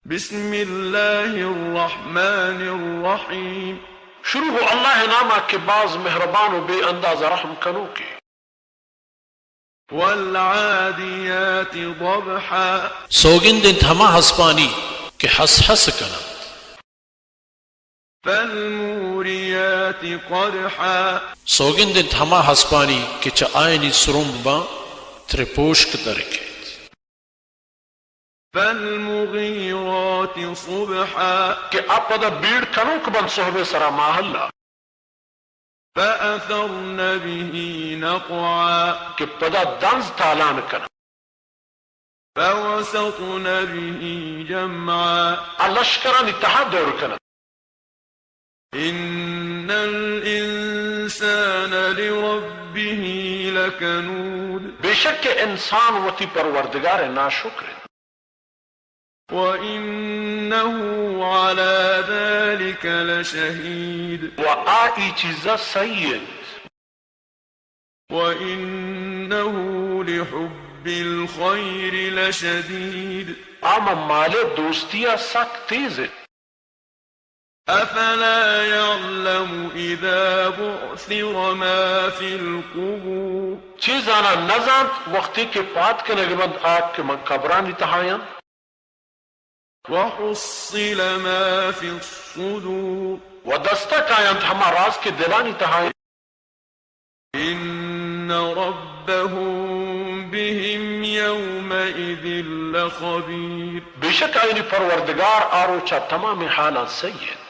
بسم الله الرحمن الرحيم. شروع گوں اللہ ءِ نام ءَ کہ باز مہربان و بے اندازہ رحم کنوکیں۔ والعاديات ضبحا. سوگند انت ہما ہسپانی کہ ہس ہس کن انت۔ فالموريات قدحا. سوگند انت ہما ہسپانی کہ چہ آیانی سرمباں ترپوشک در کیت۔ فالمغيرات صبحا. کہ آ پدا بیڑ کنوک بنت سہب ءِ سرا ماہل ءَ۔ فأثرن به نقعا. کہ پدا دنز تالان کن انت۔ فوسطن به جمعا. آ لشکرانی تہا دور کن انت۔ إن الإنسان لربه لكنود. بے شک کہ انسان وتی پروردگار ءِ ناشکر انت۔ وإنه على ذلك لشهيد. و آ اے چیز ءَ سہی انت۔ وإنه لحب الخير لشديد. آ ماں مال ءِ دوستی ءَ سک تیز انت۔ أفلا يعلم إذا بعثر ما في القبور. چے زاناں نہ زانت وقتے کہ پاد کنگ بنت آ کہ ماں قبرانی تہا انت۔ وحصل ما في الصدور. و دست ءَ کاینت ہما راز کہ دلانی تہا انت۔ إن ربهم بهم يومئذ لخبير. بے شک آیانی پروردگار آ روچ ءَ تمامیں حالاں سہی انت۔